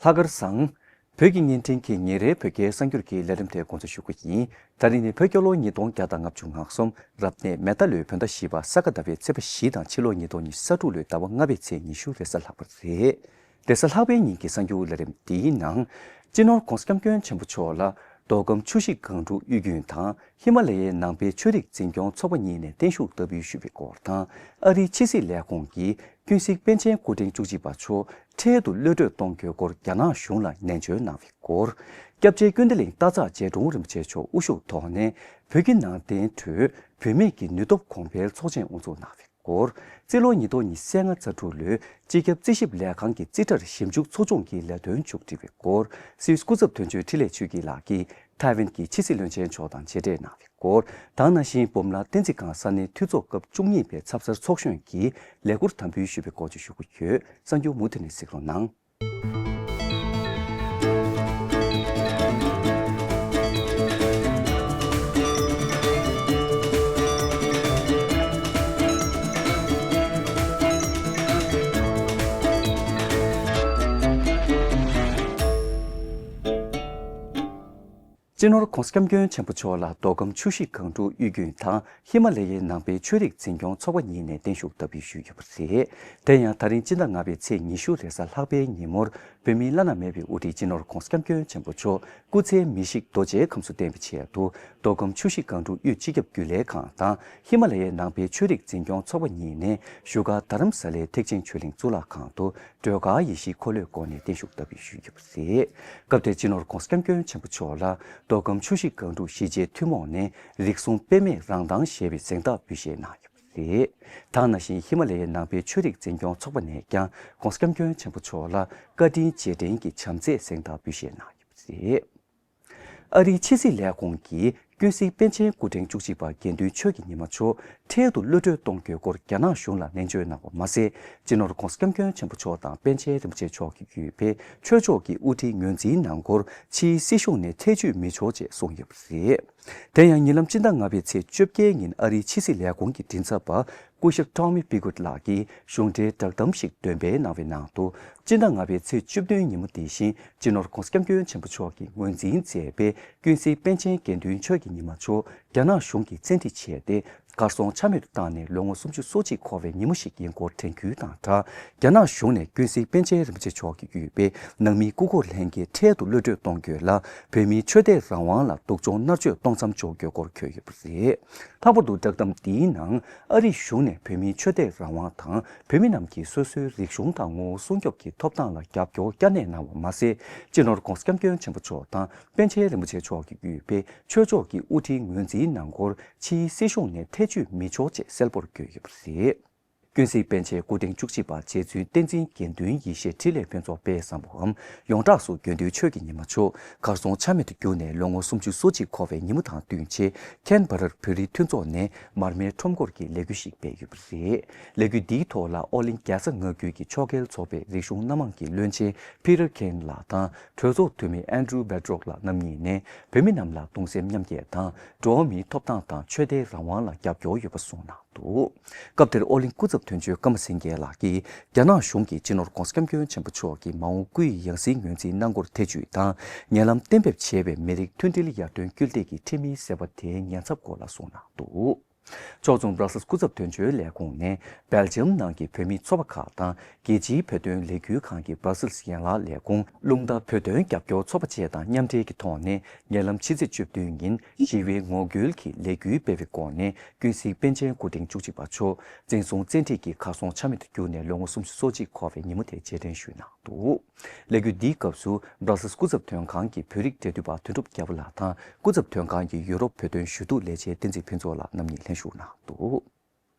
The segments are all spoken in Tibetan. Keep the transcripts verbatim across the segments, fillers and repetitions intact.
ལྷག་དཀར་བཟང་། བོད་ཀྱི་བརྙན་འཕྲིན་གྱི་ཉིན་རེའི་བོད་སྐད་གསར་འགྱུར་གྱི་ལས་རིམ་དེ་འགོ་འཛུགས་ཞུ་རྒྱུ་ཡིན། ད་རིང་ནི་བོད་རྒྱལ་ལོ་ཉིས་སྟོང་བརྒྱ་དང་ལྔ་བཅུ་ང་གསུམ་རབ་གནས་མེ་རྟ་ལོའི་བོད་ཟླ་བཞི་པ་ས་ག་ཟླ་བའི་ཚེས་པ་བཞི་དང་ཕྱི་ལོ་ཉིས་སྟོང་ཉི་ཤུ་རྩ་དྲུག་ལོའི་ཟླ་བ་ལྔ་པའི་ཚེས་ཉི་ཤུ་རེས་གཟའ་ལྷག་པ་རེད། རེས་གཟའ་ལྷག་པའི་ཉིན་གྱི་གསར་འགྱུར་ལས་རིམ་འདིའི་ནང་། སྤྱི་ནོར་༧གོང་ས་༧སྐྱབས་མགོན་ཆེན་པོ་མཆོག་ལ་མདོ་ཁམས་ཆུ་བཞི་སྒང་དྲུག་གཡུ་རྒྱུན་དང་ཧི་མ་ལ་ཡའི་ནང་པའི་ཆོས་རིག་འཛིན་སྐྱོང་ཚོགས་པ་གཉིས་ནས་བརྟན་བཞུགས་བསྟར་འབུལ་ཞུས་པའི་སྐོར་དང་། ཨ་རིའི་ཕྱི་སྲིད་ལས་ཁུངས་ཀྱིས་ཀུན་གཟིགས་པཎ་ཆེན་སྐུ་ཕྲེང་བཅུ་གཅིག་པ་མཆོག་འཕྲལ་དུ་གློད་བཀྲོལ་གཏོང་རྒྱུའི་སྐོར་རྒྱ་ནག་གཞུང་ལ་ནན་བརྗོད་གནང་བའི་སྐོར། སྐྱབས་རྗེ་ཀུན་བདེ་གླིང་སྟག་འཚེར་རྗེ་དྲུང་རིན་པོ་ཆེ་མཆོག་དབུ་བཞུགས་ཐོག་ནས་བོད་ཀྱི་ནང་བསྟན་ཁྲོད་བུད་མེད་ཀྱི་ནུས་སྟོབས་གོང་འཕེལ་ཚོགས་ཆེན་དབུ་འཛུགས་གནང་བའི་སྐོར། རྩིས་ལོ་ཉིས་སྟོང་ཉི་ཤུ་རྩ་ལྔ་རྩ་དྲུག་ལོའི་སྤྱི་ཁྱབ་རྩིས་ཞིབ་ལས་ཁང་གི་རྩིས་ཁྲར་ཞིབ་འཇུག་ཚོགས་ཆུང་གི་ལས་དོན་མཇུག་སྒྲིལ་བའི་སྐོར། སུད་སི་སྐུ་ཚབ་དོན་གཅོད་འཕྲིན་ལས་ཆོས་སྐྱིད་ལགས་ཀྱིས་ཐའེ་ཝན་གྱི་ཕྱི་སྲིད་བློན་ཆེན་མཆོག་དང་མཇལ་འཕྲད་གནང་བའི་སྐོར། དེ་ནང་བཞིན་འབུམ་ལ་བསྟན་འཛིན་སྒང་ས་གནས་འཐུས་ཚོགས་སྐབས་བཅུ་གཉིས་པའི་ཚབ་གསར་ཚོགས་གཞོན་གྱིས་ལས་ཁུར་དམ་འབུལ་ཞུས་པའི་སྐོར་བཅས་ཞུ་རྒྱུ་ཡོད། གསར་འགྱུར་མུ་མཐུད་ནས་གཟིགས་རོགས་གནང་། སྤྱི་ནོར་༧གོང་ས་༧སྐྱབས་མགོན་ཆེན་པོ་མཆོག་ལ་མདོ་ཁམས་ཆུ་བཞི་སྒང་དྲུག་གཡུ་རྒྱུན་དང་ཧི་མ་ལ་ཡའི་ནང་པའི་ཆོས་རིག་འཛིན་སྐྱོང་ཚོགས་པ་གཉིས་ནས་བརྟན་བཞུགས་བསྟར་འབུལ་ཞུས་ཡོད་པ་རེད། དེ་ཡང་ད་རིང་སྤྱི་ཟླ་ལྔ་པའི་ཚེས་ཉི་ཤུ་རེས་གཟའ་ལྷག་པའི་ཉིན་མོར་བོད་མིའི་བླ་ན་མེད་པའི་དབུ་ཁྲིད་སྤྱི་ནོར་༧གོང་ས་༧སྐྱབས་མགོན་ཆེན་པོ་མཆོག་སྐུ་ཚེའི་མི་ཤིགས་རྡོ་རྗེའི་ཁམས་སུ་བརྟན་པའི་ཆེད་དུ་མདོ་ཁམས་ཆུ་བཞི་སྒང་དྲུག་གཡུ་སྤྱི་ཁྱབ་རྒྱུན་ལས་ཁང་དང་ཧི་མ་ལ་ཡའི་ནང་པའི་ཆོས་རིག་འཛིན་སྐྱོང་ཚོགས་པ་གཉིས་ནས་བཞུགས་སྒར་རྡ་རམ་ས་ལའི་ཐེག་ཆེན་ཆོས་གླིང་གཙུག་ལག་ཁང་དུ་སྒྲོལ་དཀར་ཡེ་ཤེས་འཁོར་ལོའི་སྒོ་ནས་བརྟན་བཞུགས་བསྟར་འབུལ་ཞུས་ཡོད་པ་རེད། སྐབས་དེར་སྤྱི་ནོར་༧གོང་ས་༧སྐྱབས་མགོན་ཆེན་པོ་མཆོག་ལ་མདོ་ཁམས་ཆུ་བཞི་སྒང་དྲུག་གཞིས་བྱེས་ཐུན་མོང་ནས་རིགས་གསུམ་དཔེ་མེད་རང་མདངས་ཞེས་པའི་གཟེངས་རྟགས་འབུལ་བཞེས་གནང་ཡོད་པ་རེད། དེ་ནང་བཞིན་ཧི་མ་ལ་ཡའི་ནང་པའི་ཆོས་རིག་འཛིན་སྐྱོང་ཚོགས་པ་ནས་ཀྱང་༧གོང་ས་༧སྐྱབས་མགོན་ཆེན་པོ་མཆོག་ལ་བཀའ་དྲིན་རྗེས་དྲན་གྱི་བྱམས་བརྩེའི་གཟེངས་རྟགས་འབུལ་བཞེས་གནང་ཡོད་པ་རེད། ཨ་རིའི་ཕྱི་སྲིད་ལས་ཁུངས་ཀྱིས་ཀུན་གཟིགས་པཎ་ཆེན་སྐུ་ཕྲེང་བཅུ་གཅིག་པ་དགེ་འདུན་ཆོས་ཀྱི་ཉི་མ་མཆོག་འཕྲལ་དུ་གློད་བཀྲོལ་གཏོང་རྒྱུའི་སྐོར་རྒྱ་ནག་གཞུང་ལ་ནན་བརྗོད་གནང་བ་མ་ཟད། སྤྱི་ནོར་༧གོང་ས་༧སྐྱབས་མགོན་ཆེན་པོ་མཆོག་དང་པཎ་ཆེན་རིན་པོ་ཆེ་མཆོག་གིས་བརྒྱུད་པའི་ཆོས་ཕྱོགས་ཀྱི་དབུ་ཁྲིད་ངོས་འཛིན་གནང་སྐོར་ཕྱིའི་སྲིད་གཞུང་ནས་ཐེ་བྱུས་མི་ཆོག་ཅེས་གསུངས་ཡོད་པ་རེད། དེ་ཡང་ཉེ་ལམ་སྤྱི་ཟླ་ལྔ་པའི་ཚེས་བཅོ་བརྒྱད་ཉིན་ཨ་རིའི་ཕྱི་སྲིད་ལས་ཁུངས་ཀྱི་མགྲིན་ཚབ་པ་སྐུ་ཞབས་Tommy Pigott ལགས་ཀྱིས་གཞུང་འབྲེལ་བསྒྲགས་གཏམ་ཞིག་འདོན་སྤེལ་གནང་བའི་ནང་དུ། སྤྱི་ཟླ་ལྔ་པའི་ཚེས་བཅུ་བདུན་ཉིན་མོ་དེ་བཞིན་སྤྱི་ནོར་༧གོང་ས་༧སྐྱབས་མགོན་ཆེན་པོ་མཆོག་གིས་ངོས་འཛིན་མཛད་པའི་ཀུན་གཟིགས་པཎ་ཆེན་དགེ་འདུན་ཆོས་ཀྱི་ཉི་མ་མཆོག་རྒྱ་ནག་གཞུང་གིས་བཙན་ཁྲིད་བྱས་ཏེ། གར་སོང་ཆ་མེད་དུ་བཏང་ནས་ལོ་ངོ་སུམ་ཅུ་སོ་གཅིག་འཁོར་བའི་ཉིན་མོ་ཞིག་ཡིན་སྐོར་དྲན་སྐུལ་དང་སྦྲགས། རྒྱ་ནག་གཞུང་ནས་ཀུན་གཟིགས་པཎ་ཆེན་རིན་པོ་ཆེ་མཆོག་གིས་བརྒྱུད་པའི་ནང་མིའི་སྐུ་འཁོར་ལྷན་རྒྱས་འཕྲལ་དུ་གློད་བཀྲོལ་གཏོང་རྒྱུ་ལ་བོད་མིའི་ཆོས་དད་རང་དབང་ལ་སྡུག་སྦྱོང་མནར་གཅོད་གཏོང་མཚམས་འཇོག་རྒྱུའི་སྐོར་འཁོད་ཡོད་པ་རེད། ལྷག་པར་དུ་བསྒྲགས་གཏམ་འདིའི་ནང་ཨ་རིའི་གཞུང་ནས་བོད་མིའི་ཆོས་དད་རང་དབང་དང་བོད་མི་རྣམས་ཀྱི་སོ་སོའི་རིག་གཞུང་དང་ངོ་བོ་སྲུང་སྐྱོབ་ཀྱི་ཐོབ་ཐང་ལ་རྒྱབ་སྐྱོར་བསྐྱར་ནན་གནང་བ་མ་ཟད། སྤྱི་ནོར་༧གོང་ས་༧སྐྱབས་མགོན་ཆེན་པོ་མཆོག་དང་པཎ་ཆེན་རིན་པོ་ཆེ་མཆོག་གིས་བརྒྱུད་པའི་ཆོས་ཕྱོགས་ཀྱི་དབུ་ཁྲིད་ངོས་འཛིན་གནང་སྐོར་ཕྱིའི་སྲིད་གཞུང་ནས་ཐེ་བྱུས་མི་ཆོག་ཅེས་གསལ་པོར་བཀོད་ཡོད་པ་རེད། ཀུན་གཟིགས་པཎ་ཆེན་སྐུ་ཕྲེང་བཅུ་གཅིག་པ་རྗེ་བཙུན་བསྟན་འཛིན་དགེ་འདུན་ཡེ་ཤེས་འཕྲིན་ལས་ཕུན་ཚོགས་དཔལ་བཟང་པོའམ་ཡོངས་གྲགས་སུ་དགེ་འདུན་ཆོས་ཀྱི་ཉི་མ་མཆོག་གར་སོང་ཆ་མེད་དུ་གྱུར་ནས་ལོ་ངོ་སུམ་ཅུ་སོ་གཅིག་འཁོར་བའི་ཉིན་མོ་དང་བསྟུན་ཆེད་ཁེན་བྷ་རར་བོད་རིགས་མཐུན་ཚོགས་ནས་མར་མེའི་ཁྲོམ་སྐོར་གྱི་ལས་འགུལ་ཞིག་སྤེལ་ཡོད་པ་རེད། ལས་འགུལ་འདིའི་ཐོག་ལ་ཨོ་གླིང་རྒྱལ་ས་མངའ་ཁུལ་གྱི་ཆོས་རྒྱལ་ཚོགས་པའི་རིག་གཞུང་སྣ་མང་གི་བློན་ཆེན་Peter King ལགས་དང་གྲོས་ཚོགས་འཐུས་མི་Andrew Bedrock ལགས་རྣམ་གཉིས་ནས་བོད་མི་རྣམས་ལ་གདུང་སེམས་མཉམ་སྐྱེད་དང་འགྲོ་བ་མིའི་ཐོབ་ཐང་དང་ཆོས་དད་རང་དབང་ལ་རྒྱབ་སྐྱོར་ཡོད་པ་གསུངས་གནང་འདུག་སྐབས་དེར་ཨོ་གླིང་སྐུ་ཚབ་དོན་གཅོད་ཀརྨ་སེང་གེ་ལགས་ཀྱིས་རྒྱ་ནག་གཞུང་གིས་སྤྱི་ནོར་༧གོང་ས་༧སྐྱབས་མགོན་ཆེན་པོ་མཆོག་གི་མ་འོངས་སྐུ་ཡི་ཡང་སྲིད་ངོས་འཛིན་གནང་སྐོར་ཐེ་བྱུས་དང་ཉེ་ལམ་གཏན་འབེབས་བྱས་པའི་མི་རིགས་མཐུན་སྒྲིལ་ཡར་ཐོན་སྐུལ་འདེད་ཀྱི་ཁྲིམས་མིའི་ཟེར་བ་དེའི་ཉེན་ཚབས་སྐོར་ལ་གསུངས་གནང་འདུག་ཕྱོགས་མཚུངས་སྦྲ་སེལ་སྐུ་ཚབ་དོན་གཅོད་ལས་ཁུངས་ནས་སྦེལ་ཇམ་ནང་གི་བོད་མིའི་ཚོགས་པ་ཁག་དང་རྒྱལ་སྤྱིའི་བོད་དོན་ལས་འགུལ་ཁང་གི་སྦྲ་སེལ་ཡན་ལག་ལས་ཁུངས། རླུང་རྟ་བོད་དོན་རྒྱབ་སྐྱོར་ཚོགས་པ་བཅས་དང་མཉམ་འབྲེལ་གྱི་ཐོག་ནས་ཉེ་ལམ་ཕྱི་ཚེས་བཅུ་བདུན་ཉིན་ཞི་བའི་ངོ་རྒོལ་གྱི་ལས་འགུལ་སྤེལ་བའི་སྐོར་ནས། ཀུན་གཟིགས་པཎ་ཆེན་སྐུ་ཕྲེང་བཅུ་གཅིག་པ་མཆོག་འཛིན་བཟུང་བཙན་ཁྲིད་ཀྱིས་གར་སོང་ཆ་མེད་དུ་གྱུར་ནས་ལོ་ངོ་སུམ་ཅུ་སོ་གཅིག་འཁོར་བའི་ཉིན་མོ་དེ་རྗེས་དྲན་ཞུས་གནང་འདུག་ལས་འགུལ་འདིའི་སྐབས་སུ་སྦྲ་སེལ་སྐུ་ཚབ་དོན་ཁང་གི་བོད་རིགས་འབྲེལ་མཐུད་པ་དོན་གྲུབ་རྒྱལ་པོ་ལགས་དང་སྐུ་ཚབ་དོན་ཁང་གི་ཡུ་རོབ་བོད་དོན་ཞུ་གཏུག་ལས་བྱེད་བསྟན་འཛིན་ཕུན་ཚོགས་ལགས་རྣམ་གཉིས་ལྷན་ཞུགས་གནང་འདུག་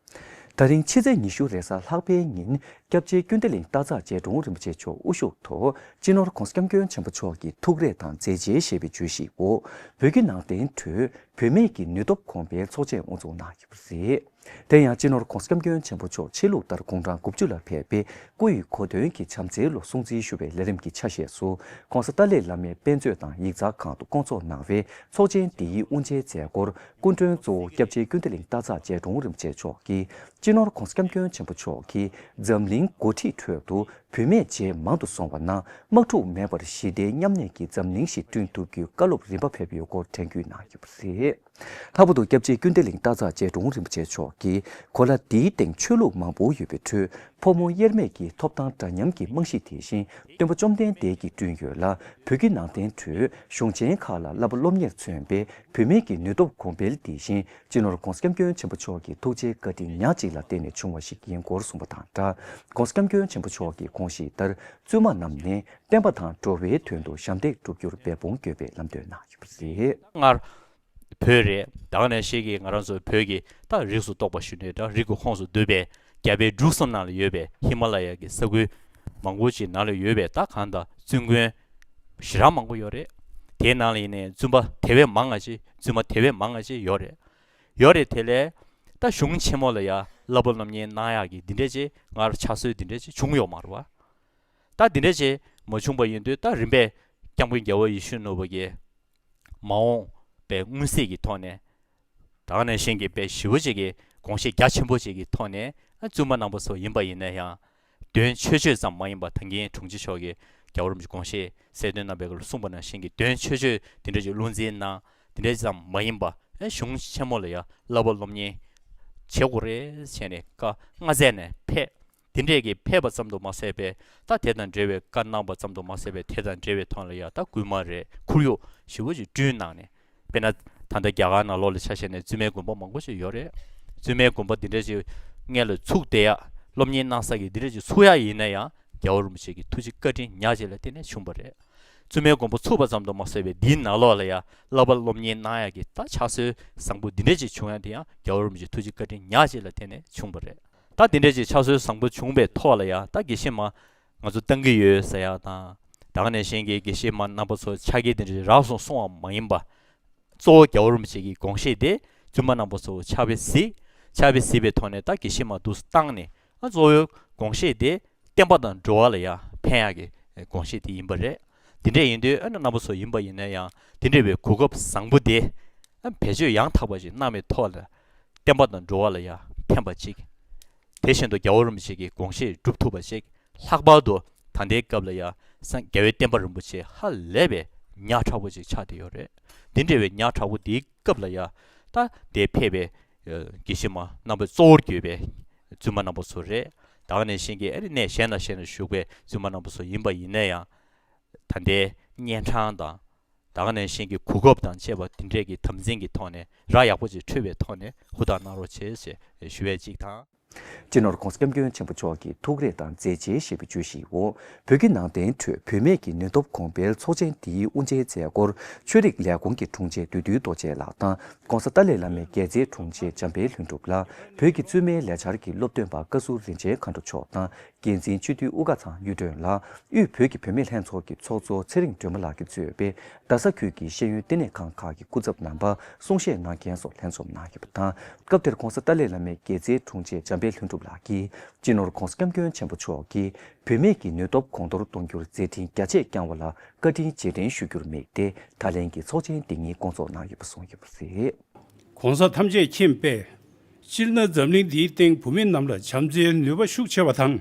ད་རིང་ཕྱི་ཚེས་ཉི་ཤུ་རེས་གཟའ་ལྷག་པའི་ཉིན་སྐྱབས་རྗེ་ཀུན་བདེ་གླིང་སྟག་འཚེར་རྗེ་དྲུང་རིན་པོ་ཆེ་མཆོག་དབུ་བཞུགས་ཐོག་སྤྱི་ནོར་༧གོང་ས་༧སྐྱབས་མགོན་ཆེན་པོ་མཆོག་གི་ཐུགས་རེ་དང་མཛད་རྗེས་ཞེས་པའི་བརྗོད་གཞིའི་འོག་བོད་ཀྱི་ནང་བསྟན་ཁྲོད་བུད་མེད་ཀྱི་ནུས་སྟོབས་གོང་འཕེལ་ཚོགས་ཆེན་དབུ་འཛུགས་གནང་ཡོད་པ་རེད། དེ་ཡང་སྤྱི་ནོར་༧གོང་ས་༧སྐྱབས་མགོན་ཆེན་པོ་མཆོག་ཕྱི་ལུགས་ལྟར་དགུང་གྲངས་དགུ་བཅུ་ལ་ཕེབས་པའི་སྐུ་ཡི་གོ་སྟོན་གྱི་བྱམས་བརྩེའི་ལོ་སྲུང་བརྩི་ཞུ་བའི་ལས་རིམ་གྱི་ཆ་ཤས་སུ། ྋགོང་ས་ཏཱ་ལའི་བླ་མའི་དཔེ་མཛོད་དང་ཡིག་ཚང་ཁང་དུ་བསྐོང་ཚོགས་གནང་བའི་ཚོགས་ཆེན་འདིའི་དབུ་འབྱེད་མཛད་སྒོར། སྐུ་མགྲོན་གཙོ་བོ་སྐྱབས་རྗེ་ཀུན་བདེ་གླིང་སྟག་འཚེར་རྗེ་དྲུང་རིན་པོ་ཆེ་མཆོག་གིས། སྤྱི་ནོར་༧གོང་ས་༧སྐྱབས་མགོན་ཆེན་པོ་མཆོག་གིས་འཛམ་གླིང་འགོ་ཁྲིད་ཁྲོད་དུ། བུད་མེད་བྱེས་མང་དུ་སོང་བ་ན། དམག་འཁྲུག་མེད་པར་ཞི་བདེའི་མཉམ་གནས་ཀྱི་འཛམ་གླིང་ཞིག་བསྐྲུན་ཐུབ་རྒྱུའི་བཀའ་སློབ་རིམ་པ་ཕེབས་ཡོད་སྐོར་དྲན་སྐུལ་གནང་ཡོད་པ་རེད། ལྷག་པར་དུ་སྐྱབས་རྗེ་ཀུན་བདེ་གླིང་སྟག་འཚག་རྗེ་དྲུང་རིན་པོ་ཆེ་མཆོག་གིས། གོ་ལ་འདིའི་སྟེང་ཆོས་ལུགས་མང་པོ་ཡོད་པའི་ཁྲོད། ཕོ་མོ་དབྱེར་མེད་ཀྱི་ཐོབ་ཐང་འདྲ་མཉམ་གྱི་རྨང་གཞི་དེ་བཞིན་སྟོན་པ་བཅོམ་ལྡན་འདས་ཀྱིས་བསྐྲུན་ཡོད་ལ། བོད་བརྒྱུད་ནང་བསྟན་ཁྲོད་གཞུང་ཆེན་ཁག་ལ་བསླབ་པ་སློབ་གཉེར་མཚོན་པའི་བུད་མེད་ཀྱི་ནུས་སྟོབས་གོང་འཕེལ་དེ་བཞིན། སྤྱི་ནོར་༧གོང་ས་༧སྐྱབས་མགོན་ཆེན་པོ་མཆོག་གི་ཐུགས་རྗེའི་བཀའ་དྲིན་ཉག་གཅིག་ལ་བརྟེན་ནས་བྱུང་བ་ཞིག་ཡིན་སྐོར་གསུངས་པ་དང་སྦྲགས། ༧གོང་ས་༧སྐྱབས་མགོན་ཆེན་པོ་མཆོག་གི་དགོངས་གཞི་ལྟར། བཙུན་མ་རྣམས་ནི་བསྟན་པ་དང་འགྲོ་བའི་དོན་དུ་ཞབས་འདེགས་སྒྲུབ་རྒྱུར་འབད་འབུངས་དགོས་པའི་ལམ་སྟོན་གནང་ཡོད་པ་རེད། སྔར་བོད་རེད། ད་ག་ནང་བཞིན་གྱི་ང་རང་ཚོ་བོད་ཀྱི་ད་རིགས་སུ་གཏོགས་པ་ཞུ་ནས། ད་རིགས་ཀྱི་ཁོངས་སུ་འདུས་པའི་རྒྱ་བལ་འབྲུག་གསུམ་ནང་ལ་ཡོད་པའི་ཧི་མ་ལ་ཡ་གི་ས་ཁུལ་མང་པོ་ཅིག་ནང་ལ་ཡོད་པའི། ད་གང་ལྟར་བཙུན་དགོན་ཞེ་དྲག་མང་པོ་ཡོད་རེད། དེའི་ནང་ལ་ཡིན་ནའི་བཙུན་པ་དེ་བས་མང་ང་ཅིག་བཙུན་མ་དེ་བས་མང་ང་ཅིག་ཡོད་རེད། ཡོད་རེད། དེ་ལས་ད་གཞུང་ཆེན་མོ་ལ་ཡ་བསླབ་པ་སློབ་གཉེར་གནང་ཡག་གི་འདི་འདྲ་ཅིག་སྔར་ཕྱག་སྲོལ་འདི་འདྲ་ཅིག་བྱུང་ཡོད་མ་རེད་བ། ད་འདི་འདྲ་ཅིག་མ་བྱུང་པ་ཡིན་དུས། ད་རིམ་པས་སྐྱབས་མགོན་རྒྱལ་བ་ཡིད་བཞིན་ནོར་བུ་གིས་མ་འོངས་པའི་མངོན་གསལ་གྱི་ཐོག་ནས། ད་ག་ནང་བཞིན་གྱི་དཔེ་ཞེ་པོ་ཅིག་གི་དགོངས་བཞེད་རྒྱ་ཆེན་པོ་ཅིག་གི་ཐོག་ནས། བཙུན་མ་རྣམ་པ་ཚོ་ཡིན་པ་ཡིན་ན་ཡང་། དོན་ཆོས་སྤྱོད་ཙམ་མ་ཡིན་པ། ད་གིན་དྲུང་ཆེ་མཆོག་གིས་རྒྱལ་བ་རིན་པོ་ཆེ་དགོངས་བཞེད་གསལ་སྟོན་གནང་བའི་སྐབས་ལ་གསུངས་པ་ནང་བཞིན་གྱི་དོན་ཆོས་སྤྱོད་འདི་འདྲ་ཅིག་བློ་འཛིན་གནང་། འདི་འདྲ་ཙམ་མ་ཡིན་པ། ཨེ་གཞུང་ཆེན་མོ་ལ་ཡང་བསླབ་པ་སློབ་གཉེར་བྱེད་དགོས་རེད་བྱས་ནས་བཀའ་མངའ་མཛད་ནས་ཕེབས། འདི་འདྲས་ཀྱི་ཕེབས་པ་ཙམ་དུ་མ་ཟད་པའི། ད་དེ་དང་འབྲེལ་བའི་བཀའ་གནང་བ་ཙམ་དུ་མ་ཟད་པའི། དེ་དང་འབྲེལ་བའི་ཐོག་ལ་ཡང་ད་སྐུལ་མ་རེད། ཁོར་ཡུག་ཞེ་པོ་ཅིག་བསྐྲུན་གནང་ནས། དཔེར་ན། ད་ལྟ་རྒྱ་གར་ནང་ལོགས་ལ་ཆ་བཞག་ནས་བཙུན་མའི་དགོན་པ་མང་པོ་ཞིག་ཡོད་རེད། བཙུན་མའི་དགོན་པ་འདི་འདྲ་ཅིག་སྔོན་ལ་ཚུགས་བསྡད་ཡག་སློབ་གཉེར་གནང་ས་གི་འདི་འདྲ་ཅིག་ཚུགས་ཡག་ཡིན་ན་ཡང་། རྒྱལ་བ་རིན་པོ་ཆེ་གི་ཐུགས་རྗེ་བཀའ་དྲིན་ཉག་གཅིག་ལ་བརྟེན་ནས་བྱུང་བ་རེད། བཙུན་མའི་དགོན་པ་ཚུགས་པ་ཙམ་དུ་མ་ཟད་པའི་འདིའི་ནང་ལོགས་ལ་ཡང་བསླབ་པ་སློབ་གཉེར་གནང་ཡག་གི་ད་ཕྱག་སྲོལ་བཟང་པོ་འདི་འདྲ་ཅིག་བྱུང་ཡག་དེ་ཡང་རྒྱལ་བ་རིན་པོ་ཆེའི་ཐུགས་རྗེ་བཀའ་དྲིན་ཉག་གཅིག་ལ་བརྟེན་ནས་བྱུང་བ་རེད། ད་འདི་འདྲ་ཅིག་ཕྱག་སྲོལ་བཟང་པོ་བྱུང་བའི་ཐོག་ལ་ཡང་། ད་དགེ་བཤེས་མ་ང་ཚོ་བཏང་གི་ཡོད་ཟེར་ཡག་དང་། ད་ག་ནང་བཞིན་གྱི་དགེ་བཤེས་མ་རྣམ་པ་ཚོ་ཕྱག་འཁྱེར་དེ་འདྲ་རག་སོང་གསུང་བ་མ་ཡིན་པ། གཙོ་བོ་རྒྱལ་བ་རིན་པོ་ཆེ་གི་དགོངས་བཞེད་དེ། བཙུན་མ་རྣམ་པ་ཚོ་ཕྱག་དཔེ་གཟིགས། ཕྱག་དཔེ་གཟིགས་པའི་ཐོག་ནས་ད་དགེ་བཤེས་མ་འདུག་སེ་བཏང་ནས། ཨ་གཙོ་བོའི་དགོངས་བཞེད་དེ་བསྟན་པ་དང་འགྲོ་བ་ལ་ཡང་ཕན་ཡག་གི་དགོངས་བཞེད་དེ་ཡིན་པ་རེད། དེ་འདྲ་ཡིན་དུས། ཨ་ནི་རྣམ་པ་ཚོ་ཡིན་པ་ཡིན་ན་ཡང་། དེ་འདྲ་བའི་གོ་སྐབས་བཟང་པོ་དེ། ཨ་བེད་སྤྱོད་ཡང་དག་པ་ཞིག་གནང་བའི་ཐོག་ལ། བསྟན་པ་དང་འགྲོ་བ་ལ་ཡང་ཕན་པ་ཅིག་དེ་བཞིན་དུ་རྒྱལ་བ་རིན་པོ་ཆེ་གི་དགོངས་བཞེད་སྒྲུབ་ཐུབ་པ་ཅིག་ལྷག་པར་དུ་ད་ལྟའི་སྐབས་ལ་ཡང་སངས་རྒྱས་པའི་བསྟན་པ་རིན་པོ་ཆེ་ཧ་ལས་པའི་ཉག་ཕྲ་བོ་ཅིག་ཆགས་བསྡད་ཡོད་རེད། འདི་འདྲ་བའི་ཉག་ཕྲ་བོ་འདིའི་སྐབས་ལ་ཡང་། ད་དེ་ཕེབས་པའི་ཨ་དགེ་བཤེས་མ་རྣམ་པ་གཙོ་བོར་གྱུར་པའི་བཙུན་མ་རྣམ་པ་ཚོ་རེད། ད་ག་ནང་བཞིན་གྱི་ཨ་ནི་གནས་གཞན་དང་གཞན་ལ་བཞུགས་པའི་བཙུན་མ་རྣམ་པ་ཚོ་ཡིན་པ་ཡིན་ན་ཡང་། ད་ལྟའི་གཉན་འཕྲང་དང་། ད་ག་ནང་བཞིན་གྱི་གོ་སྐབས་དང་བཅས་པ་དེ་འདྲས་ཀྱི་དམ་འཛིན་གྱི་ཐོག་ནས། ར་ཡག་པོ་ཅིག་འཕྲོད་པའི་ཐོག་ནས་ཧུར་ཐག་གནང་རོགས་བྱེད་ཞེས་ཞུ་བའི་གཅིག་དང་། སྤྱི་ནོར་༧གོང་ས་༧སྐྱབས་མགོན་ཆེན་པོ་མཆོག་གི་ཐུགས་རེ་དང་མཛད་རྗེས་ཞེས་པའི་བརྗོད་གཞིའི་འོག་བོད་ཀྱི་ནང་བསྟན་ཁྲོད་བུད་མེད་ཀྱི་ནུས་སྟོབས་གོང་འཕེལ་ཚོགས་ཆེན་འདིའི་དབུ་འབྱེད་མཛད་སྒོར། ཆོས་རིག་ལས་ཁུངས་ཀྱི་དྲུང་ཆེ་བདུད་འདུལ་རྡོ་རྗེ་ལགས་དང་། ྋགོང་ས་ཏཱ་ལའི་བླ་མའི་དགེ་རྩའི་དྲུང་ཆེ་འཇམ་དཔལ་ལྷུན་གྲུབ་ལགས། བོད་ཀྱི་བཙུན་མའི་ལས་འཆར་གྱི་སློབ་སྟོན་པ་བཀའ་ཟུར་རིན་ཆེན་མཁའ་འགྲོ་མཆོག་དང་། འགན་འཛིན་སྤྱི་འཐུས་དབུ་དཀར་ཚང་གཡུ་སྒྲོན་ལགས། དབུས་བོད་ཀྱི་བུད་མེད་ལྷན་ཚོགས་ཀྱི་ཚོགས་གཙོ་ཚེ་རིང་སྒྲོལ་མ་ལགས་ཀྱིས་གཙོས་པའི་རྡ་ས་ཁུལ་གྱི་ཤེས་ཡོན་བསྟི་གནས་ཁང་ཁག་གི་སྐུ་ཚབ་རྣམ་པ། གསུང་བཤད་གནང་མཁན་སོགས་ལྷན་འཛོམས་གནང་ཡོད་པ་དང་། སྐབས་དེར་ྋགོང་ས་ཏཱ་ལའི་བླ་མའི་དགེ་རྩའི་དྲུང་ཆེ་འཇམ་དཔལ་ལྷུན་གྲུབ་ལགས་ཀྱིས། སྤྱི་ནོར་༧གོང་ས་༧སྐྱབས་མགོན་ཆེན་པོ་མཆོག་གིས་བུད་མེད་ཀྱི་ནུས་སྟོབས་གོང་མཐོར་གཏོང་རྒྱུར་མཛད་འཕྲིན་རྒྱ་ཆེ་བསྐྱངས་པ་ལ་བཀའ་དྲིན་རྗེས་དྲན་ཞུ་རྒྱུར་དམིགས་ཏེ། ད་ལན་གྱི་ཚོགས་ཆེན་འདི་ཉིད་བསྐོང་ཚོགས་གནང་ཡོད་པ་གསུངས་ཡོད་པ་རེད། ྋགོང་ས་ཐམས་ཅད་མཁྱེན་པས། སྤྱིར་ན་འཛམ་གླིང་འདིའི་སྟེང་བུད་མེད་རྣམས་ལ་བྱམས་བརྩེའི་ནུས་པ་ཤུགས་ཆེ་བ་དང་།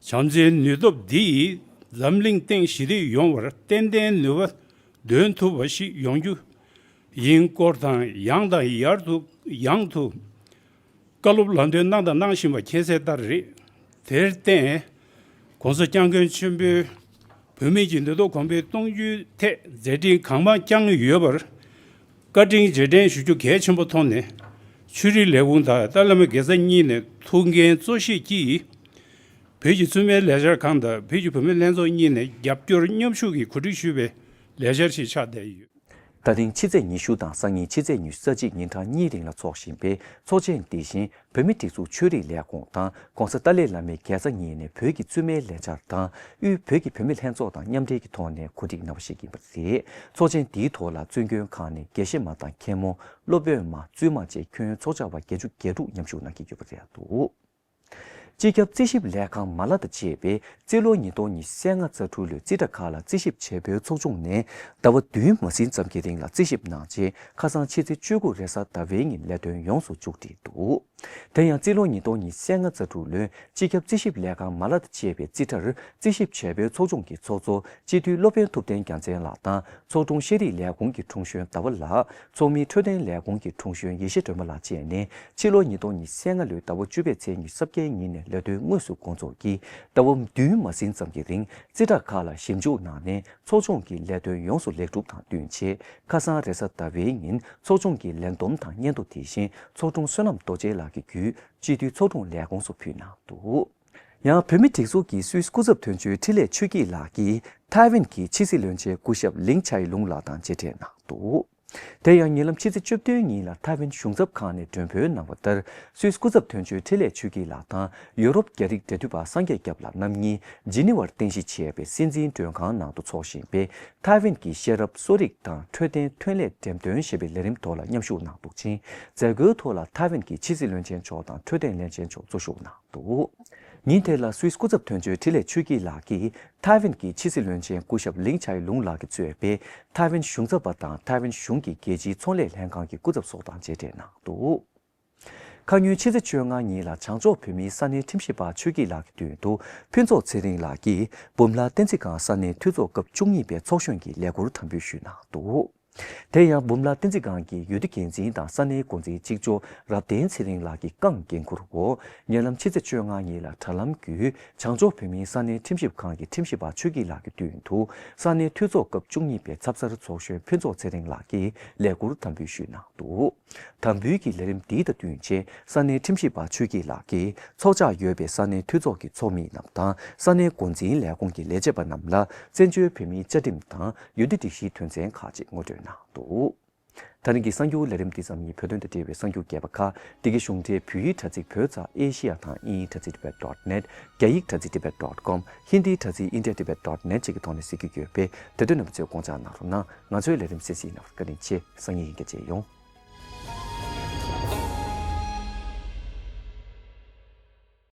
བྱམས་བརྩེའི་ནུས་སྟོབས་འདི་ཡིས་འཛམ་གླིང་སྟེང་ཞི་བདེ་ཡོང་བར་ཏན་ཏན་ནུས་པ་འདོན་ཐུབ་པ་ཞིག་ཡོང་རྒྱུ་ཡིན་སྐོར་དང་། ཡང་དང་ཡར་དུ་ཡང་དུ་བཀའ་སློབ་ལམ་སྟོན་གནང་དང་གནང་བཞིན་པ་མཁྱེན་གསལ་ལྟར་རེད། དེར་བརྟེན། ྋགོང་ས་ྋསྐྱབས་མགོན་ཆེན་པོས་བུད་མེད་ཀྱི་ནུས་སྟོབས་གོང་འཕེལ་གཏོང་རྒྱུའི་ཐད་མཛད་འཕྲིན་གང་མང་བསྐྱངས་ཡོད་པར་བཀའ་དྲིན་རྗེས་དྲན་ཞུ་རྒྱུ་གལ་ཆེན་པོ་མཐོང་ནས། ཆོས་རིག་ལས་ཁུངས་དང་ཏཱ་ལའི་བླ་མ་དགེ་རྩ་གཉིས་ནས་ཐུགས་འགན་གཙོ་བཞེས་ཀྱིས། བོད་ཀྱི་བཙུན་མའི་ལས་འཆར་ཁང་དང་བོད་ཀྱི་བུད་མེད་ལྷན་ཚོགས་གཉིས་ནས་རྒྱབ་སྐྱོར་མཉམ་ཞུགས་ཀྱིས་གོ་སྒྲིག་ཞུས་པའི་ལས་འཆར་ཞིག་ཆགས་བསྡད་ཡོད། ད་ཐེངས་ཕྱི་ཚེས་ཉི་ཤུ་དང་སང་ཉིན་ཕྱི་ཚེས་ཉི་ཤུ་རྩ་གཅིག་ཉིན་གྲངས་གཉིས་རིང་ལ་འཚོགས་བཞིན་པའི་ཚོགས་ཆེན་འདི་བཞིན། བོད་མིའི་སྒྲིག་འཛུགས་ཆོས་རིག་ལས་ཁུངས་དང་ྋགོང་ས་ཏཱ་ལའི་བླ་མའི་དགེ་རྩ་གཉིས་ནས་བོད་ཀྱི་བཙུན་མའི་ལས་འཆར་དང་། དབུས་བོད་ཀྱི་བུད་མེད་ལྷན་ཚོགས་དང་མཉམ་འབྲེལ་གྱི་ཐོག་ནས་གོ་སྒྲིག་གནང་བ་ཞིག་ཡིན་པ་རེད། ཚོགས་ཆེན་འདིའི་ཐོག་ལ་བཙུན་དགོན་ཁག་ནས་དགེ་བཤེས་མ་དང་མཁན་མོ། སློབ་དཔོན་མ། བཙུན་མ་བཅས་ཁྱོན་ཚོགས་བཅར་བ་བརྒྱད་ཅུ་གྱ་དྲུག་མཉམ་ཞུགས་གནང་གི་ཡོད་པ་རེད་འདུག་སྤྱི་ཁྱབ་རྩིས་ཞིབ་ལས་ཁང་མ་ལག་དང་བཅས་པས་རྩིས་ལོ་ཉིས་སྟོང་ཉི་ཤུ་རྩ་ལྔ་རྩ་དྲུག་ལོའི་རྩིས་ཁྲ་ཁག་ལ་རྩིས་ཞིབ་བྱེད་པོའི་ཚོགས་ཆུང་ནས་ཟླ་བ་བདུན་མ་ཟིན་ཙམ་གྱི་རིང་ལ་རྩིས་ཞིབ་གནང་རྗེས། ཁ་སང་ཕྱི་ཚེས་བཅུ་དགུ་རེས་གཟའ་ཟླ་བའི་ཉིན་ལས་དོན་ཡོངས་སུ་མཇུག་བསྒྲིལ་འདུག་དེ་ཡང་རྩིས་ལོ་ཉིས་སྟོང་ཉི་ཤུ་རྩ་ལྔ་རྩ་དྲུག་ལོའི་སྤྱི་ཁྱབ་རྩིས་ཞིབ་ལས་ཁང་མ་ལག་དང་བཅས་པའི་རྩིས་ཁྲར་རྩིས་ཞིབ་བྱ་བའི་ཚོགས་ཆུང་གི་ཚོགས་གཙོ་སྤྱི་འཐུས་སློབ་དཔོན་ཐུབ་བསྟན་རྒྱལ་མཚན་ལགས་དང་ཚོགས་དྲུང་ཤེས་རིག་ལས་ཁུངས་ཀྱི་དྲུང་གཞོན་ཟླ་བ་ལགས། ཚོགས་མིའི་འཕྲོད་བསྟེན་ལས་ཁུངས་ཀྱི་དྲུང་གཞོན་ཡེ་ཤེས་སྒྲོལ་མ་ལགས་བཅས་ནས་ཕྱི་ལོ་ཉིས་སྟོང་ཉི་ཤུ་རྩ་ལྔ་ལོའི་ཟླ་བ་བཅུ་པའི་ཚེས་ཉི་ཤུ་རྩ་བརྒྱད་ཉིན་ནས་ལས་དོན་དངོས་སུ་འགོ་འཛུགས་ཀྱིས་ཟླ་བ་བདུན་མ་ཟིན་ཙམ་གྱི་རིང་རྩིས་ཁྲ་ཁག་ལ་ཞིབ་འཇུག་གནང་ནས། ཚོགས་ཆུང་གི་ལས་དོན་ཡོངས་སུ་ལེགས་གྲུབ་དང་བསྟུན་ཆེད། ཁ་སང་རེས་གཟའ་ཟླ་བའི་ཉིན་ཚོགས་ཆུང་གི་ལས་བསྡོམས་དང་སྙན་ཐོ། དེ་བཞིན་ཚོགས་དྲུང་བསོད་ནམས་རྡོ་རྗེ་ལགས་ཀྱི་བརྒྱུད་སྤྱི་འཐུས་ཚོགས་དྲུང་ལས་ཁུངས་སུ་ཕུལ་གནང་འདུག། ཡང་བོད་མིའི་སྒྲིག་འཛུགས་ཀྱི་སུད་སི་སྐུ་ཚབ་དོན་གཅོད་འཕྲིན་ལས་ཆོས་སྐྱིད་ལགས་ཀྱིས་ཐའེ་ཝན་གྱི་ཕྱི་སྲིད་བློན་ཆེན་སྐུ་ཞབས་ལིང་ཆའེ་ལུང་ལགས་དང་མཇལ་འཕྲད་གནང་འདུག། དེ་ཡང་ཉེ་ལམ་ཕྱི་ཚེས་བཅུ་བདུན་ཉིན་ལ་ཐའེ་ཝན་གཞུང་ཚབ་ཁང་ནས་མགྲོན་འབོད་གནང་བ་ལྟར། སུད་སི་སྐུ་ཚབ་དོན་གཅོད་འཕྲིན་ལས་ཆོས་སྐྱིད་ལགས་དང་ཡུ་རོབ་རྒྱ་རིགས་འབྲེལ་མཐུད་པ་སངས་རྒྱས་སྐྱབས་ལགས་རྣམ་གཉིས་ཇི་ནི་ཝར་རྟེན་གཞི་བྱས་པའི་སྲིད་འཛིན་མགྲོན་ཁང་ནང་དུ་འཚོགས་བཞིན་པའི་ཐའེ་ཝན་གྱི་ཤེས་རབ་གསོ་རིག་དང་འཕྲོད་བསྟེན་ཐོན་ལས་འགྲེམས་སྟོན་ཞེས་པའི་ལས་རིམ་ཐོག་ལ་མཉམ་ཞུགས་གནང་འདུག་ཅིང་། མཛད་སྒོའི་ཐོག་ལ་ཐའེ་ཝན་གྱི་ཕྱི་སྲིད་བློན་ཆེན་མཆོག་དང་འཕྲོད་བསྟེན་བློན་ཆེན་མཆོག་གཙོ་བཞུགས་གནང་འདུག། ཉིན་དེ་ལ་སུད་སི་སྐུ་ཚབ་དོན་གཅོད་འཕྲིན་ལས་ཆོས་སྐྱིད་ལགས་ཀྱིས་ཐའེ་ཝན་གྱི་ཕྱི་སྲིད་བློན་ཆེན་སྐུ་ཞབས་ལིང་ཆའེ་ལུང་ལགས་ཀྱིས་གཙོས་པའི་ཐའེ་ཝན་གཞུང་ཚབ་པ་དང་ཐའེ་ཝན་གཞུང་གི་རྒྱལ་སྤྱིའི་ཚོང་ལས་ལྷན་ཁང་གི་སྐུ་ཚབ་སོགས་དང་མཇལ་འཕྲད་གནང་འདུག། ཁ་ཉིན་ཕྱི་ཚེས་བཅོ་ལྔ་ཉིན་ལ་བྱང་ཕྱོགས་བོད་མིའི་ས་གནས་ཁྲིམས་ཞིབ་པ་ཆོས་སྐྱིད་ལགས་ཀྱི་མདུན་དུ་ཕུན་ཚོགས་ཚེ་རིང་ལགས་ཀྱིས་འབུམ་ལྷ་བསྟན་འཛིན་སྒང་ས་གནས་འཐུས་ཚོགས་སྐབས་བཅུ་གཉིས་པའི་ཚོགས་གཞོན་གྱི་ལས་འཁུར་དམ་འབུལ་ཞུས་གནང་འདུག། དེ་ཡང་འབུམ་ལྷ་བསྟན་འཛིན་སྒང་གི་འོས་བསྡུ་འགན་འཛིན་དང་ས་གནས་འགོ་འཛིན་གཅིག་ལྕོགས་རབ་བརྟན་ཚེ་རིང་ལགས་ཀྱིས་རྐང་འགན་འཁུར་འོག། ཉེ་ལམ་ཕྱི་ཚེས་བཅོ་ལྔ་ཉིན་ལ་དྲ་ལམ་བརྒྱུད་བྱང་ཕྱོགས་བོད་མིའི་ས་གནས་ཁྲིམས་ཞིབ་ཁང་གི་ཁྲིམས་ཞིབ་པ་ཆོས་སྐྱིད་ལགས་ཀྱི་མདུན་དུ་ས་གནས་འཐུས་ཚོགས་སྐབས་བཅུ་གཉིས་པའི་ཚབ་གསར་ཚོགས་གཞོན་ཕུན་ཚོགས་ཚེ་རིང་ལགས་ཀྱིས་ལས་འཁུར་དམ་འབུལ་ཞུས་གནང་འདུག། དམ་འབུལ་གྱི་ལས་རིམ་འདི་དང་བསྟུན་ཆེད་ས་གནས་ཁྲིམས་ཞིབ་པ་ཆོས་སྐྱིད་ལགས་ཀྱིས་ཚོགས་བཅར་ཡོད་པའི་ས་གནས་འཐུས་ཚོགས་ཀྱི་ཚོགས་མི་རྣམས་དང་ས་གནས་འགོ་འཛིན་ལས་ཁུངས་ཀྱི་ལས་བྱེད་པ་རྣམས་ལ་བཙན་བྱོལ་བོད་མིའི་བཅའ་ཁྲིམས་དང་འོས་བསྡུ་སྒྲིག་གཞིའི་དོན་ཚན་ཁག་ཅིག་ངོ་སྤྲོད་གནང་འདུག། ད་རིང་གི་གསར་འགྱུར་ལས་རིམ་འདི་ཙམ་ཡིན། བོད་དོན་དང་འབྲེལ་བའི་གསར་འགྱུར་རྒྱས་པ་ཁག་འདི་གའི་གཞུང་འབྲེལ་བོད་ཡིག་དྲ་ཚིགས་བོད་ཙ་ཨེ་ཤི་ཡ་དང་དབྱིན་ཡིག་དྲ་ཚིགས་tibet dot net། རྒྱ་ཡིག་དྲ་ཚིགས་tibet dot com། ཧིན་དིའི་དྲ་ཚིགས་india tibet dot net་བཅས་ཀྱི་ཐོག་ནས་གཟིགས་རྒྱུ་ཡོད་པས། དེ་དོན་རྣམ་པ་ཚོས་དགོངས་འཇགས་གནང་རོགས་གནང་། ང་ཚོའི་ལས་རིམ་གསན་གཟིགས་གནང་བར་བཀའ་དྲིན་ཆེ། སང་ཉིན་ཡང་བསྐྱར་མཇལ་ཡོང་།